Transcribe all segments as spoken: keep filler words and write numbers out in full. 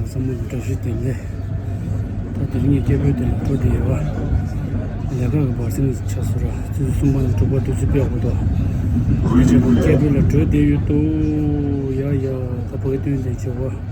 ཚང་མ་ལ་བཀྲ་ཤིས་བདེ་ལེགས། ད་དེ་རིང་གི་སྐད་འབོད་དེ་ལ་འགྲོ་བསྡད་ཡོད་པ། ལས་ཀ་གི་བར་སེང་ཆགས་སོང་ར། ཆུ་ཚོད་གསུམ་པ་ནས་དྲུག་པ་དུས་ཚོད་སྤྲད་དགོས་འདུག་དེ་བྱས་ན་སྐད་འབོད་ལ་འགྲོ་བསྡད་ཡོད་དོ། ཡ་ཡ། ད་ཕ་གི་སྟོན་དེ་བྱེད་པ།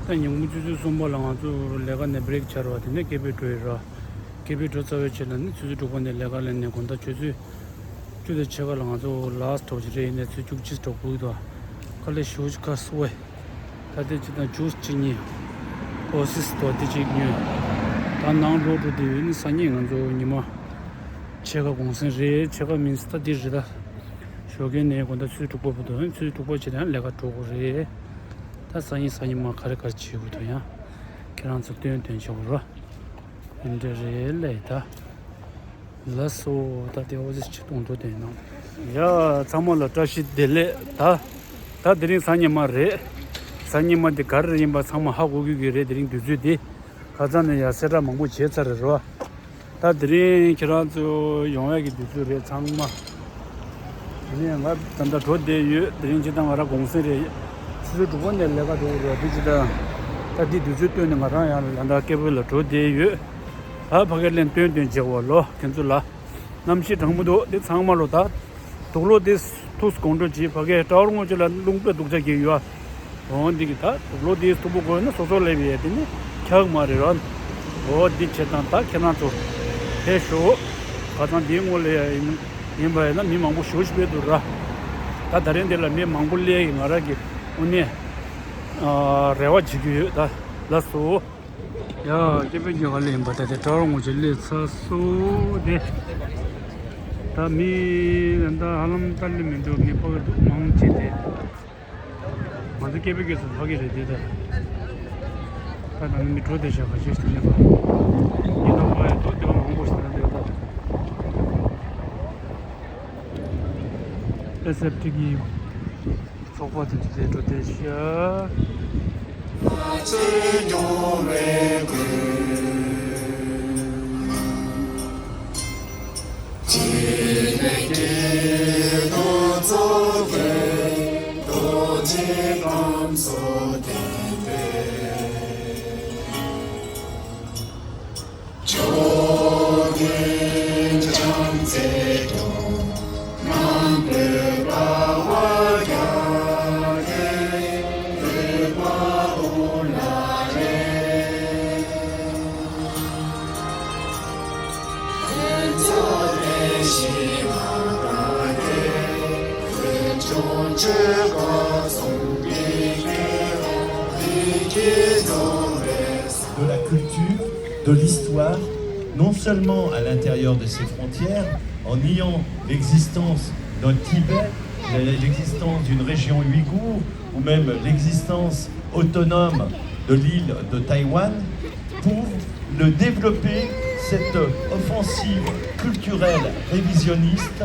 ད་ཉིན་གུང་ཆུ་ཚོད་གསུམ་པ་ལ་ང་ཚོ་ལས་ཀ་ནས་བྷི་རེག་ཆགས་རེད་པ། དེ་ནས་སྐད་འབོད་འགྲོ་ཡི་ར། སྐད་འབོད་འགྲོ་ཚར་བའི་རྗེས་ལ་ནི་ཆུ་ཚོད་དྲུག་པ་ནས་ལས་ཀ་ལས་ནས་དགོང་དག་ཆུ་ཚོད་བཅུ་དང་ཕྱེད་ཀ་ལ་ང་ཚོ་ལཱ་སི་ཊི་སྒྲོག་གི་རེད། ཡིན་ནའི་ཆུ་ཚོད་བཅུ་གཅིག་སྒྲོག་དགོས་འདུག་དཀའ་ལས་ཞེ་པོ་ཅིག་ཁག་སོང་བས། ད་ལྟའི་ཅིག་དང་ཇུས་གཅིག་གཉིས། ཨོ་སིས་དོ་དེ་གཅིག་ཉོས། ད་ནང་ལོག་འགྲོ་དུས་ཡོད་ནི་སང་ཉིན་ང་ཚོ་ཉི་མ་ཕྱེད་ཀ་གུང་སེང་རེད། ཕྱེད་ཀ་མིན་ད་འདི་རེད་ད། ཞོགས་ཀས་ནས་དགོང་དག་ཆུ་ཚོད་དྲུག་པ་བར་དུ་ཡང་ཆུ་ཚོད་དྲུག་པ་བྱས་ན་ཡང་ལས་ཀ་འགྲོ་དགོས་རེད། ད་སང་ཉིན་སང་ཉིན་མ་ག་རེ་ག་རེ་བྱེད་དགོས་འདུག་ཡང་ཁྱེད་རང་ཚོ་སྟོན་སྟོན་བྱེད་དགོས་རོ། འདི་འདྲ་རེད་ལས་ད། ལགས་སོ། ད་དེ་ཨོ་ཙི་ཆེ་གཏོང་འགྲོ་དེ་ནང་། ཡ། ཚང་མ་ལ་བཀྲ་ཤིས་བདེ་ལེགས། ད་ད་དེ་རིང་སང་ཉིན་མ་རེད། སང་ཉིན་མ་དེ་ག་རེ་ཡིན་པ་ཚང་མ་ཧ་གོ་གི་གི་རེད། དེ་རིང་དུས་ཚོད་དེ་ཁ་སང་ནས་ཡ་གསལ་བསྒྲགས་མང་པོ་བྱས་ཚར་རེད་རོ། ད་དེ་རིང་ཁྱེད་རང་ཚོ་ཡོང་ཡ་གི་དུས་ཚོད་རེད་ཚང་མ། དེ་ནས་ང་ད་ལྟ་འགྲོ་བསྡད་ཡོད། དེ་རིང་སྤྱིར་བཏང་ང་རང་གུང་སེང་རེད། ཆུ་ཚོད་དྲུག་པ་ནས་ལས་ཀ་འགྲོ་གི་རེད། དེ་སྤྱིར་བཏང་ད་འདི་དུས་ཚོད་བཏོན་ནས་ང་རང་ཡང་ད་ལྟ་སྐད་འབོད་ལ་འགྲོ་བསྡད་ཡོད། ད་ཕ་གིར་ལན་སྟོན་སྟོན་བྱེད་དགོས་ལོ། ཁྱེད་ཚོ་ལ་གནམ་གཤིས་གྲང་མོ་འདུག་དེ་ཚང་མ་ལོ་ད་དུག་ལོག་དེ་ཐུགས་སུ་དགོངས་འགྲོ་གྱིས། ཕ་གིའི་ཊ་ཝར་ངོས་ཕྱོགས་ལ་རླུང་པས་སྡུག་ཅག་གི་ཡོད། འོ་འདི་གི་ད་དུག་ལོག་དེ་མཐུག་པོ་དགོས་ན་སོ་སོ་སླེབས་ཡས་དེ་ནི་ཁྱག་མ་རེད་ར། འོ་འདི་བྱེད་སྟངས་ད་ཁྱེད་རང་ཚོ་ཕེབས་ཤོག་ཁ་སང་དེའི་སྔོན་ལ་ཡ་ཡིན་ཡིན་པ་ཡིན་ན་མི་མང་པོ་ཞེ་པོ་ཅིག་ཕེབས་འདུག་ར། ད་ད་རིང་འདི་ལ་མི་མང་པོ་སླེབས་ཡི་ང་རང་གི་དངོས་གནས་ཨ་རེ་བ་བྱེད་ཀྱི་ཡོད་ད། ལགས་སོ། ཡ། སྐྱེ་བོའི་རྒྱལ་ཁབ་ལ་ཡིན་པ་ད་དེ་གྲྭ་བ་ངོ་ཅིག་སླེབས་ཚར་སོང་སྟེ། ད་མི་ད་ཧ་ལམ་ལྟ་ལེ་མི་འདུག་མི་ཕ་གི་འདུག་མང་ཆེ་སྟེ། ང་ཚོ་སྐྱེ་བོའི་སྐད་ཚོ་ཧ་གི་རེད་དེ་ད། ད་ད་ནི་མི་འགྲོ་བསྡད་ཤག་ག་ཤེས་ཤིག་ནས་པ། ཡིན་ནའང་ང་ཡི་འདུག་སྟེ་བ་མང་པོ་ཞིག་ད་འདུག་ད། ཨེས་ཨེཕ་ཊི་གི་ཚོགས་པ་དེ་ཚོ་དེ་འགྲོ་བསྡད་ཤག De la culture, de l'histoire, non seulement à l'intérieur de ses frontières, en niant l'existence d'un Tibet, l'existence d'une région ouïghour, ou même l'existence autonome de l'île de Taïwan, pour le développer, cette offensive culturelle révisionniste,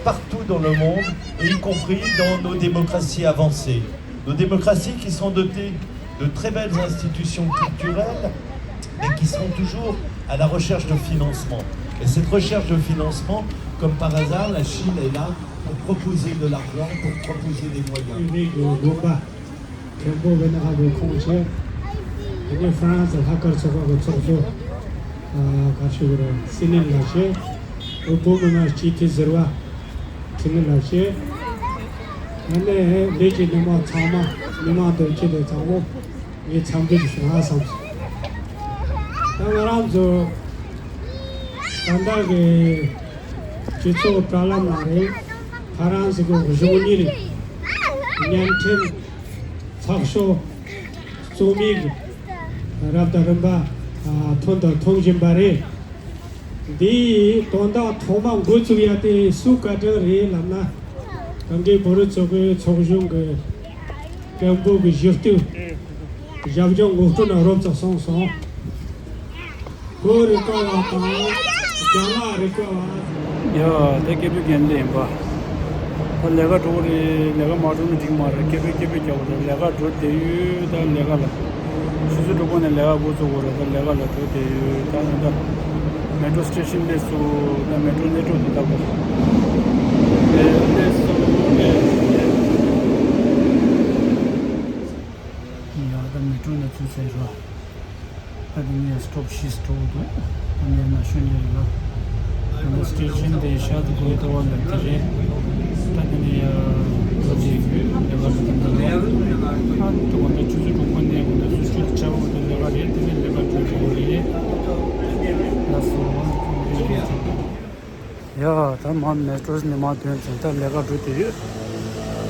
partout dans le monde, et y compris dans nos démocraties avancées. Nos démocraties qui sont dotées de très belles institutions culturelles, mais qui sont toujours à la recherche de financement. Et cette recherche de financement, comme par hasard, la Chine est là pour proposer de l'argent, pour proposer des moyens. Mhembo Wenhabo Khongche, ene France Hakar Soka Soso, Kashugura, Sinin Lashe, Upo Mama Chiti Zerwa, Sinin Lashe, ene Leji Nemo Tsama, Nemo Dochi de Tsamo, ངས་འཚམས་འདྲི་ཞུ་ང་བསམ་སོང་། ད་ང་རང་ཚོ་ད་ལྟ་གི་སྤྱི་ཚོགས་དྲ་ལམ་ནང་རེད། ཧྥ་རན་སི་གི་གཞུང་གཉེར་བརྙན་འཕྲིན་ཚགས་ཤོག་གཙོ་མིག་རབ་དང་རིམ་པ་ཐོན་དང་ཐོན་བཞིན་པ་རེད། འདིའི་དོན་དག་ཐོག་མ་འགོ་བཙུགས་ཡ་དེ་སུའི་བཀའ་དྲིན་རེད་ལབ་ན། གངས་རིའི་བུ་རུ་ཚོ་གི་ཚོགས་གཞོན་གི་སྐད་འབོད་ཀྱི་གཞི་རྟེན་ཞབས་ཀྱང་ངོ་སྤྲོད་ནང་རོབ་ཙམ་སོང་སོང་། བོད་རིག་པ་བ་དང་རྒྱ་ནག་རིག་པ་བ། ཡ། ད་སྐད་འབོད་རྒན་ལས་ཡིན་པ། ད་ལས་ཀ་འགྲོ་གི་རེད། ལས་ཀ་མ་འགྲོ་ན་འགྲིག་མ་རེད། སྐད་འབོད་སྐད་འབོད་རྒྱག་དགོས་རེད། ལས་ཀ་འགྲོ་བསྡད་ཡོད། ད་ལས་ཀ་ལ། ཆུ་ཚོད་དྲུག་པ་ནས་ལས་ཀ་འགོ་བཙུགས་དགོས་རེད། ད་ལས་ཀ་ལ་འགྲོ་བསྡད་ཡོད། ད་ད་ལྟ་མེ་ཊོ་སི་ཊེ་ཤན་སླེབས་སོང་། ད་མེ་ཊོ་གནས་མཆོག་ཏུ་བཏབ་དགོས། སླེབས་སོང་། སླེབས་སོང་། ཡ། ད་མེ་ཊོ་ནས་ཚུར་ཚར་རོ། ད་དེ་ནས་སི་ཊོབ་བཞི་སི་ཊོབ་འདུག་ད་ནས་ན་གཞོན་ལས་ལ། ད་ནས་སི་ཊེ་ཤན་དེ་ཤར་དུ་གོ་ཡི་ཏོ་བ་ལ་དེ་རེད། ད་དེ་ནས་ཡ་ལོ་རྗེས་ལས་ཀ་ལ་དེ་འདྲ་ལ། ད་དུ་བ་ད་ཆུ་ཚོད་དྲུག་པ་ནས་གོ་ད་སུ་ཆུ་ཆ་བ་དེ་ལས་ཀ་རེད། དེ་ནས་ལས་ཀ་འགྲོ་གི་རེད། ལགས་སོ། ཡ། ད་མ་མེ་ཊོ་ནས་མ་ཐོན་ཙང་ད་ལས་ཀ་འགྲོ་དེ་ཡོད།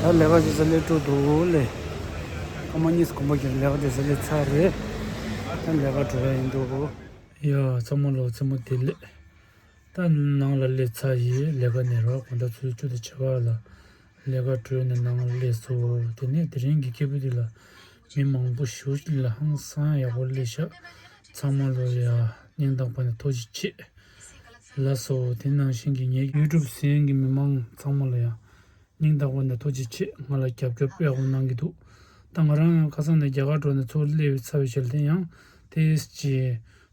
ད་ལས་ཀ་ཅི་ས་ལས་འགྲོ་འདུག་ལས། ཁ་མ་གཉིས་གོམ་པ་གྱི་ལས་ཀ་དེ་ས་ལས་ཚར་རེད། ད་ལས་ཀ་འགྲོ་ཡ་ཡིན་འདུག་ཡ། ཚང་མ་ལོ་ཚང་མ་བདེ་ལེགས། ད་ནང་ལ་སླེབས་ཚར་ཡིན། ལས་ཀ་ནས་རོགས་གང་ལྟར་ཚུར་བཅུ་དང་ཕྱེད་ཀ་ལ་ལས་ཀ་གྲོལ་ནས་ནང་ལ་སླེབས་སོ། དེ་ནས་དེ་རིང་གི་སྐད་འབོད་འདི་ལ་མི་མང་པོ་ཞེ་པོ་ཅིག་ལ་ཧང་སང་ཡག་པོ་སླེབས་ཤག་ཚང་མ་ལོ་ཡ་སྙིང་ཐག་པ་ནས་ཐུགས་རྗེ་ཆེ། ལགས་སོ། དེ་ནང་བཞིན་གྱི་ངའི་ཡུ་ཊུབ་གཟིགས་མཁན་གྱི་མི་མང་ཚང་མ་ལ་ཡང་སྙིང་ཐག་པ་ནས་ཐུགས་རྗེ་ཆེ། ང་ལ་རྒྱབ་སྐྱོར་དཔེ་ཡག་པོ་གནང་གི་འདུག་ད་ང་རང་ཁ་སང་ནས་རྒྱ་གར་འགྲོ་ནས་ཚུར་སླེབས་ཚར་བའི་ཞལ་དེ་ཡང་དེ་ཅི་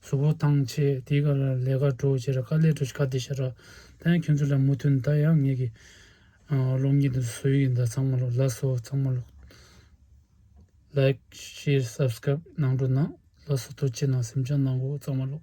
གཟུགས་པོ་ཐང་ཆད་དེའི་སྐབས་ལ་ལས་ཀ་འགྲོ་བྱས་ར་དཀའ་ལས་འགྲོ་ཞིག་ག་དེ་ཤ་ར་ད་ཡང་ཁྱོད་ཚོ་ལ་མུ་མཐུད་ད་ཡང་ངེད་ཀྱི་གློག་བརྙན་དེ་ཚོ་བཟོ་ཡི་ཡིན། ད་ཚང་མ་ལོ་ལགས་སོ། ཚང་མ་ལོ་ལའིཀ་ཤེར་སབ་སི་ཀ་རའིབ་གནང་རོགས་གནང་། ལགས་སོ། ཐུགས་རྗེ་གནང་། སེམས་ཅན་གནང་གོ་ཚང་མ་ལོ།